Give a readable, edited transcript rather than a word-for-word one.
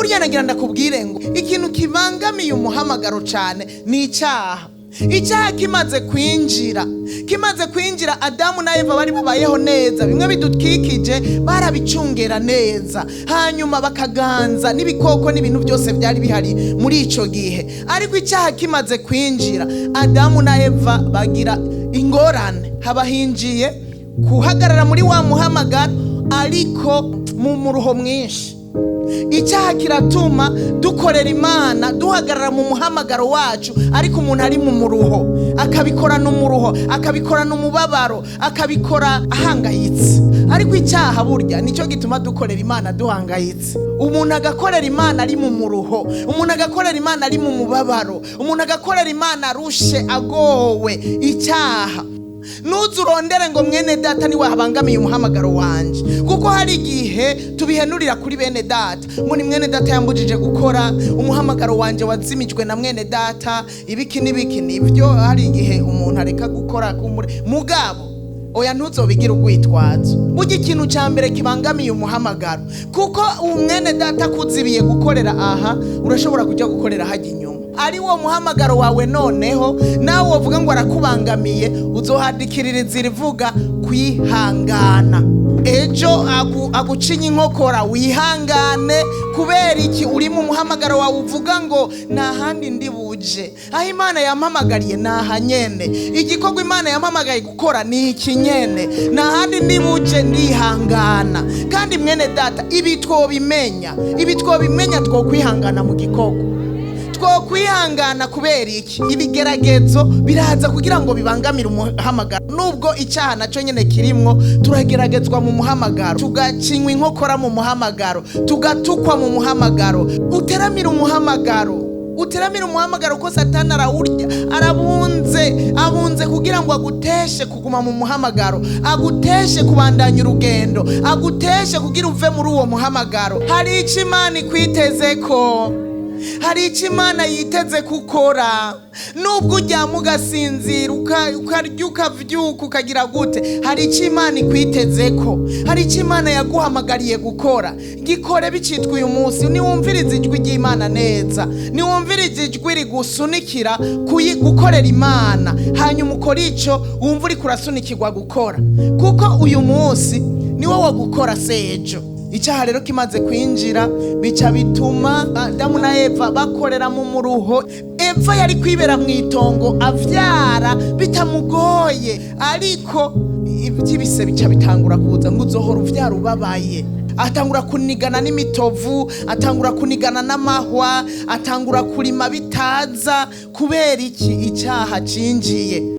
Burya nagira ndakubwire ngo ikintu kibangamiye umuhamagaro cyane ni icyaha. Icyaha kimaze kwinjira, Adamu na Eva bari babayeho neza, bimwe bidukikije barabicungera neza, hanyuma bakaganza n'ibikoko n'ibintu byose byari bihari muri icyo gihe. Ariko icyaha kimaze kwinjira, Adamu na Eva bagira ingorane, haba hinjiye guhagarara muri wa muhamagaro, ariko mu muruho mwinshi. Icyaha kiratuma dukorera Imana, duhagarara mu muhamagaro wacu, ariko umuntu ari mu muruho, akabikorana umuruho, akabikorana umubabaro, akabikora ahangayitse. Ariko icyaha burya nicyo gituma dukorera Imana duhangayitse. Umuntu agakorera Imana ari mu muruho, umuntu agakorera Imana ari mu mubabaro, umuntu agakorera Imana arushe, agowe. Icyaha, nuze urondere ngo mwene data niwe habangamiye umuhamagaro wanje, kuko hari igihe tubihenurira kuri bene data ngo ni mwene data yambujije gukora umuhamagaro wanje, wazimijwe na mwene data, ibiki n'ibiki. Nibyo, hari igihe umuntu areka gukora kumure mugabo. Oya, ntuzobigire urwitwazo. Burya ikintu cya mbere kibangamiye umuhamagaro, kuko umwene data akuzibiye gukorera aha, urashobora kujya gukorera hajya inyuma ari wo muhamagaro wawe. Noneho nawe wovuga ngo arakubangamiye, uzohadikiririza irivuga kwihangana. Ejo agucinya inkokora, wihangane. Kubera iki? Uri mu muhamagaro wawe, uvuga ngo nta handi ndi buje, aho Imana yampamagariye ni aha nyene, igikorwa Imana yampamagaye gukora ni iki nyene, nta handi ndi buje, ndihangana. Kandi mwene data, ibi twobimenya, twokwihangana mu gikorwa, twokwihangana. Kubera iki? Ibigeragezo biraza kugira ngo bibangamire umuhamagaro, nubwo icyaha nacyo nyine kirimwo. Turageragezwa mu muhamagaro, tugacinywa inkokora mu muhamagaro, tugatukwa mu muhamagaro. Uteramire umuhamagaro, uteramire umuhamagaro, ko Satani arawurya, arabunze, abunze kugira ngo aguteshe kuguma mu muhamagaro, aguteshe kubandanya urugendo, aguteshe kugira uve muri uwo muhamagaro. Hari icyo Imana ikwiteze ko, hari icyo Imana yiteze gukora. Nubwo uryama ugasinzira, ukarya, ukavyuka, ukagira gute, hari icyo Imana ikwiteze ko, hari icyo Imana yaguhamagariye gukora. Gikore bicitwa uyu munsi. Niwumvirize ijwi ry'Imana neza, niwumvirize ijwi rigusunikira gukorera Imana, hanyuma ukora icyo wumva uriko urasunikirwa gukora, kuko uyu munsi niwo wo gukora, sejo. Icyaha rero kimaze kwinjira, bica bituma Adamu na Eva bakorera mu muruho. Eva yari kwibera mu itongo avyara bitamugoye, ariko iby'ibise bica bitangura kuza, ngo uzohora uvyara ubabaye. Atangura kunigana n'imitovu, atangura kunigana n'amahwa, atangura kurima bitaza. Kubera iki? Icyaha cinjiye.